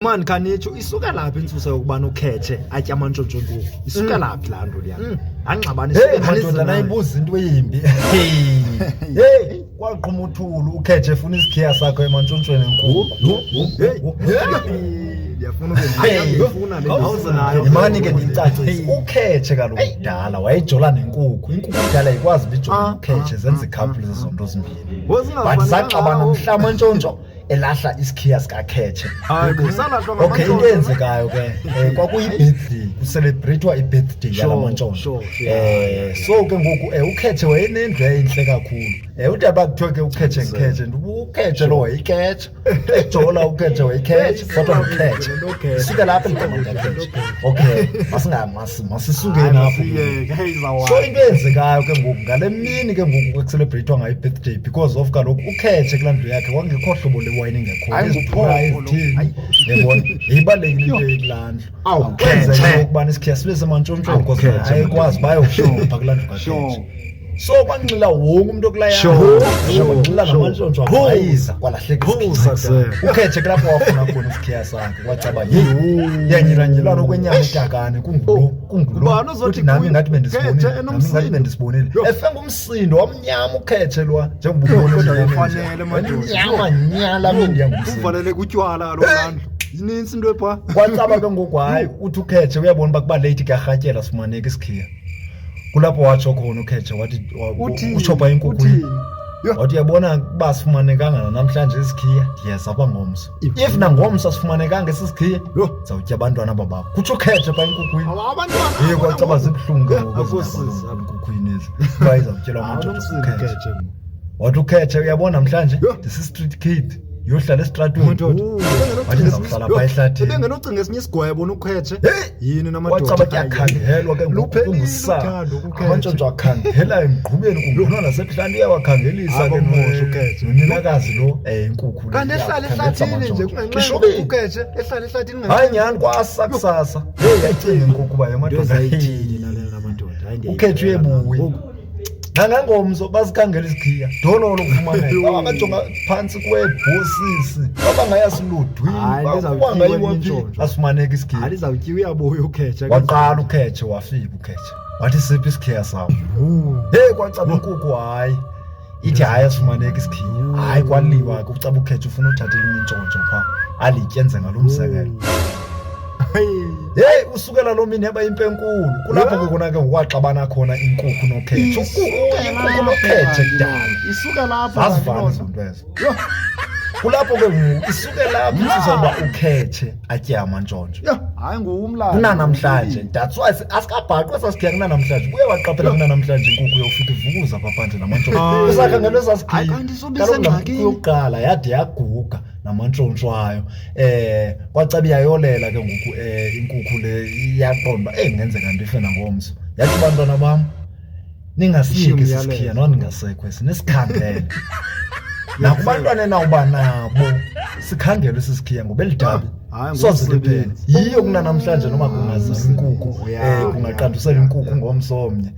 Mani, khanitsho, isuka laphi intsusa yokubana uKhetshe atye amantshontsho enkukhu? Isuka laphi laa nto leyana? Angxabana. Hey madoda, nayibuza into embi. Hey, kwaqhuma uthulu, uKhetshe efuna isikhiya sakho emantshontshweni enkukhu. Hey, ndiyafuna ukuyifuna le awuzenayo. Imani ke ndiyicacise. UKhetshe kaloku kudala wayejola nenkukhu. Inkukhu kudala ikwazi uba ijole noKhetshe, zenza i-couple zezonto zimbini. But zaxabana mhla amantshontsho elahla isikhiya sikaKhetshe. Hayi bo, salahlwa Okay, into ngamantshontsho. eyenzekayo ke, kwakuyi-birthday, kucelebrate-wa i-birthday yala mantshontsho. So ke ngoku uKhetshe wayenendlu eyayintle kakhulu. Uthi aba kuthiwe ke uKhetshe ngiKhetshe, uKhetshe lo wayeyikhetsha. Ejola uKhetshe wayeyikhetsha, kodwa nguKhetshe. Suke lapha igama likaKhetshe. Okay, masisukeni apho. So into eyenzekayo ke ngoku ngale mini ke ngoku kwekucelebrate-wa ngayo i-birthday, because of kaloku uKhetshe kulaa ndlu yakhe kwangekho hlobo lewayini ingekhoyo, Hayi, ezidurayo, nguphopho lo. ezithini, yabona, ibalulekile into ekulaa ndlu. Awu, Kwenzeka Khetshe. ukubana isikhiya sibe semantshontshweni, Awu, because Khetshe, ayekwazi bayoshopha kulaa ndlu kaKhetshe. So kwanxila wonke umntu okulaa kwanxila namantshontsho, abhayiza, kwalahleka Phuza, isikhiya. sir. UKhetshe kulapho wafuna khona isikhiya sakhe, kwacaba yeyi, yanyilanyilwana okwenyama itakane, kungulo, kungulo. Ubani ozothi Uthi nami kuye, ngathi bendisibonile, Khetshe nami ngathi enomsindo. bendisibonile. Yho. Efe ngumsindo, wamnyama uKhetshe lwa, njengoba ubona Kodwa emnyameni nje. ufanele, madoda. Wamnyama nyala mini yangumsindo. Uvalele kutywala kaloku laa ndlu, inintsi into ephaa. Kwacaba ke ngoku, hayi, uthi uKhetshe uyabona uba kuba late, kuyarhatyela, sifumaneka isikhiya. Kulapho watsho khona uKhetshe wathi Uthini? utsho phaa enkukhwini. Uthini? Yho. Wathi, uyabona uba sifumanekanga namhlanje isikhiya, ndiyeza apha ngomso. If nangomso asifumanekanga esi sikhiya, Yho. zawutya abantwana aba bakho, kutsho uKhetshe phaa enkukhwini. Awu, abantwana. Ye, kwacaba zibuhlungu ke ngoku Akho ezi sisi ndaba apha. enkukhwini ezi, uba izawutyelwa Hayi, amantshontsho unomsindo kuKhetshe. uKhetshe mna. Wathi uKhetshe, uyabona namhlanje Yho. ndisi-street kid, yohlala esitratweni. Madoda. Wathi ndizawuhlala phaa ehlathini. Ebengenocinga esinye isigwebo noKhetshe. Hey! Yini namadoda. Kwacaba kuyakhangelwa ke ngoku. Luphelile Kungusa uthando kuKhetshe. amantshontsho akhangela emgqubeni, kungenwa nasebuhlanti, uyawakhangelisa Hayi, ke bamosha uKhetshe. noninakazi lo, inkukhu le Kanti ehlala iyakhangelisa ehlathini nje amantshontsho. kungenxa Ishubile. uKhetshe ehlala ehlathini. Hayi nyhani, kwasa kusasa, heyi, yacinga inkukhu uba yamadoda. Ezayithini nalena namadoda. Hayi, uKhetshe ndiyayivela uyebuya. ngoku. Nangangomso basikhangela isikhiya, dololo kufumaneka. Babangajonga phantsi kweebhosisi, babangayasiludwini, Hayi, lizawutyiwa bangayiwa phi, intshontsho. asifumaneka isikhiya. Hayi, lizawutyiwa, uyabuya uKhetshe. Waqala uKhetshe, wafika uKhetshe, wathi, siphi isikhiya sam? Heyi, kwacaba inkukhu, hayi, ithi hayi, asifumaneka isikhiya. Hayi, kwaliwa ke, ucaba uKhetshe ufuna uthatha elinye intshontsho phaa alitye, enze ngalo mzekelo. Heyi, usukela loo mini yaba impi enkulu. Kulapho ke kona ke ngokwaxabana khona inkukhu noKhetshe, inkukhu noKhetshe kudala Isuka lapho. zazivana kanti loo nto. izinto ezo. Kulapho ke ngoku isuke lapho insusa uba uKhetshe atye amantshontsho. Yho, hayi, ngumlando. Kunanamhlanje, that's why asikabhaqwa esasikhiya. Kunanamhlanje buye waqaphela, kunanamhlanje inkukhu yofika ivukuza phaa phandle namantshontsho, Hayi. usakhangelwe Hayi, sasikhiya. kanti sube Kaloku laa nkukhu isengxakini. yokuqala yade yaguga namantshontsho ayo, kwacaba iyayolela ke ngoku, inkukhu le iyaqonda uba kungenzeka ndife nangomso. Yathi, bantwana bam, ningasiyeki Ishiye esi sikhiya umyalezo. noba ndingasekho esi, nisikhangele nakubantwana enawuba nabo, sikhangelwe esi sikhiya ngoba eli dabi Hayi, soze liphele. ngumsebenzi. Yiyo kunanamhlanje noma kungazalwa inkukhu, kungaqandusela inkukhu ngomso omnye,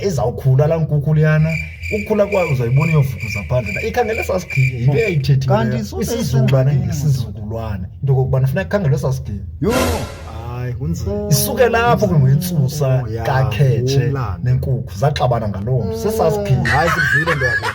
izawukhula laa nkukhu leyana. Ukukhula kwayo uzayibona iyovukuza phandle, ikhangele esasikhiya. Yinto Kanti eyayithethiweyo isube kwisizukulwane isengxakini, ngesizukulwane, into okokubana funeka kukhangelwe esasikhiya. Yho, hayi, kunzima. Isuke lapho ke ngoyintsusa Ya, kaKhetshe ngumlando. nenkukhu, zaxabana ngaloo nto sesasikhiya. Hayi, sikuvile nto yakho.